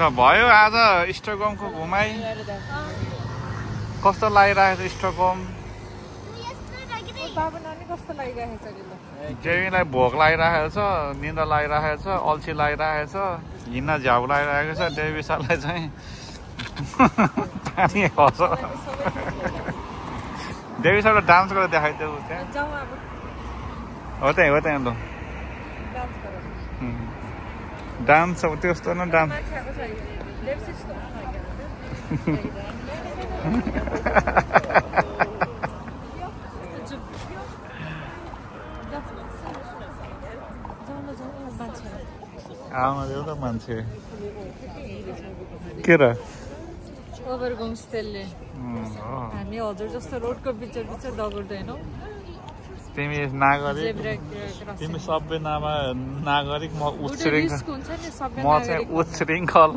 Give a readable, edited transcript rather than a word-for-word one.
ल भयो आज स्टकहोमको घुमाइ कस्तो लागिरहेको छ स्टकहोम जेमीलाई भोक लागिरहेको छ निन्द्रा लागिरहेको छ अल्छी लागिरहेको छ हिँड्न झ्याउ लागिरहेको छ डेभी सरलाई चाहिँ पानी खस डेभी सरलाई डान्स गरेर देखाइदेऊ त्यहाँ हो त्यहाँ ल डान्स अब त्यस्तो न डान्स आउन देऊ त मान्छे के र ओभर होमस्टेले हामी हजुर जस्तो रोडको बिच दगुर्दैनौ तिमी नागरिक तिमी सबै नागरिक म उच्चृङ्खल